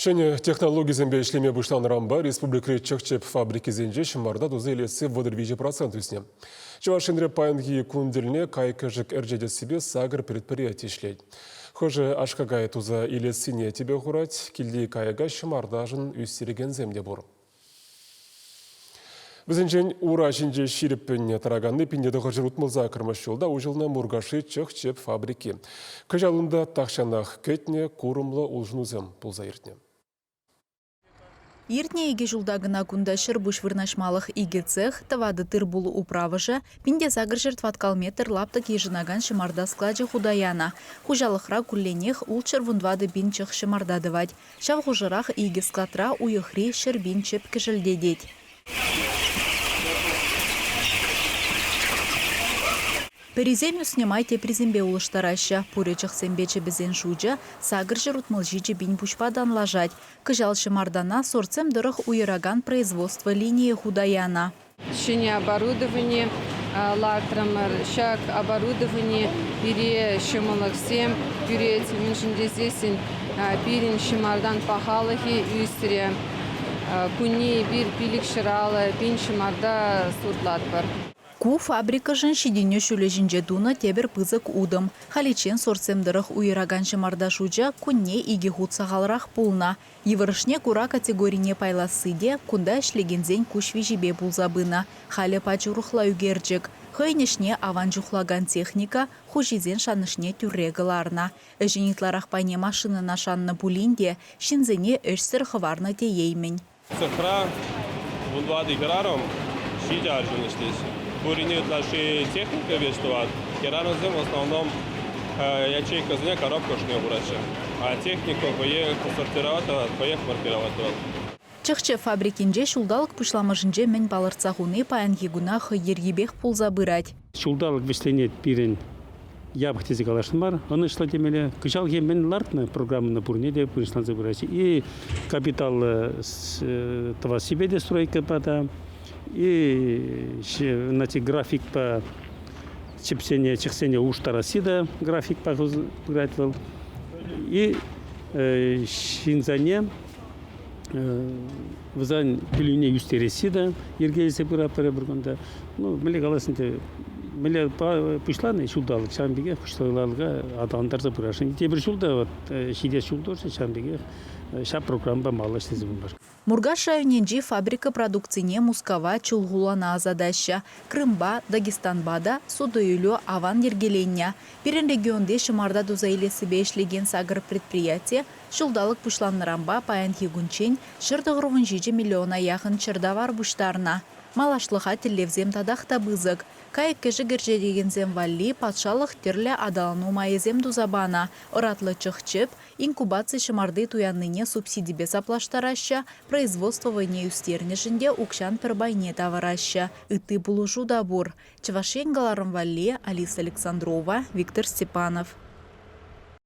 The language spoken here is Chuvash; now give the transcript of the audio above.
Ҫӗнӗ технологисемпе ӗҫлеме пуҫланӑранпа республикӑри чӑх-чӗп фабрикисенче ҫӑмарта туса илесси 33% ӳснӗ. Чӑваш Енре паянхи кун тӗлне кайӑк-кӗшӗк ӗрчетессипе сакӑр предприяти ӗҫлет. Хӑшӗ аш-какай туса илессине тӗпе хурать, килти кайӑка ҫӑмарташӑн ӳстерекенсем те пур. Вӗсенчен ура ҫинче ҫирӗппӗн тӑраканни 1968 ҫулта уҫӑлнӑ Муркашри чӑх-чӗп фабрики. Кӑҫал унта тахҫанах кӗтнӗ курӑмлӑ улшӑнусем пулса иртнӗ. Иртнӗ икӗ ҫулта кӑна кунта ҫӗрпуҫ вырнаҫмалӑх икӗ цех, тӑватӑ тыр-пул управӑшӗ, 1800 тӑваткал метр лаптӑк йышӑнакан ҫӑмарта склачӗ хута янӑ. Хуҫалӑхра кулленех 614 пин чӑх ҫӑмарта тӑвать. Ҫав хушӑрах икӗ складра уйӑхри 100 пин чӗп кӗшӗлтетет. Пӗрисем ӳснӗ май теприсемпе улӑштараҫҫӗ. Пурӗ чӑхсемпе чӗпӗсен шучӗ 867 пин пуҫпа танлашать. Кӑҫал ҫӑмартана сортсем тӑрӑх уйӑракан производство линийӗ хута янӑ. Ҫӗнӗ оборудовани лартрӑмӑр. Ҫак оборудовани пире ҫӑмӑллӑхсем кӳрет. Мӗншӗн тесессӗн пирӗн ҫӑмартан пахалӑхӗ ӳсрӗ. Кунне эпир 550 пин ҫӑмарта сортлатпӑр. Ку фабрикӑшӑн ҫитӗнӳ ҫулӗ ҫинче тунӑ тепӗр пысӑк утӑм. Халиччен сортсем тӑрӑх уйӑракан ҫӑмарта шучӗ кунне икӗ хут сахалрах пулнӑ. Йывӑрӑшне кура категорине пайласси те кунта ӗҫлекенсен куҫ виҫипе пулса пынӑ. Халӗ пач урӑхла ӳкерчӗк. Хӑйӗн ӗҫне аван чухлакан техника хуҫисен шанӑҫне тӳрре кӑларнӑ. Ӗҫӗн ытларах пайне машинӑна шаннӑ пулин те ҫынсене ӗҫсӗр хӑварнӑ тееймӗн. Цехра 14 хӗрарӑм, ҫичӗ арҫын ӗҫлеҫҫӗ. Пуррине ытлашши техника веҫ тӑвать. Хӗрарӑмсем в основном ячейкӑсене коробка ӑшне хураҫҫӗ. А техника хӑех сортировать тӑвать, хӑех маркировать тӑвать. Чӑх-чӗп фабрикинче ҫулталӑк пуҫламӑшӗнче мӗн палӑртса хуни паянхи куна хӑй йӗркипех пулса пырать. Ҫулталӑк вӗҫленет пирӗн япӑх тесе каласшӑн мар, ӑнӑҫлӑ темелле. Кӑҫалхи мӗн лартнӑ программӑна пурне те пурнӑҫланса пыраҫҫӗ. И капиталлӑ тӑвассипе те стройкӑпа та, и значит, графикпа чӗпсене, чӑхсене улӑштарасси та графикпа пырать вӑл. И ҫынсене вӗсен пӗлӳне ӳстересси те йӗркелесе пыратпӑр эпир кунта. Ну, мӗнле калас ӗнтӗ, мӗнле пуҫланӑ ҫулталӑк, ҫавӑн пекех пуҫланӑ аталантарса пырасшӑн. Тепӗр ҫул та вот ҫитес ҫул тоже ҫавӑн пекех ҫав программӑпа малалла ӗҫлесе пыма. Муркаш районӗнчи фабрика продукцине Мускава, Чулхулана ӑсатаҫҫӗ. Крымпа, Дагестанпа та суту-илӳ аван йӗркеленнӗ. Пирӗн регионти ҫӑмарта туса илессипе ӗҫлекен сакӑр предприяти Ҫулталӑк пуҫланнӑранпа паянхи кунччен 197 миллиона яхӑн чӗртавар пуҫтарнӑ. Малашлӑха тӗллевсем татах та пысӑк. Кайӑк-кӗшӗк ӗрчетекенсем валли патшалӑх тӗрлӗ аталану майӗсем туса панӑ. Ӑратлӑ чӑх-чӗп, инкубаци ҫӑмарти туяннине субсидипе саплаштараҫҫӗ, производство вӑйне ӳстернӗшӗн те укҫан пӗр пайне тавӑраҫҫӗ. Ытти пулӑшу та пур. Чӑваш Ен кӑларӑм валли Алиса Александрова, Виктор Степанов.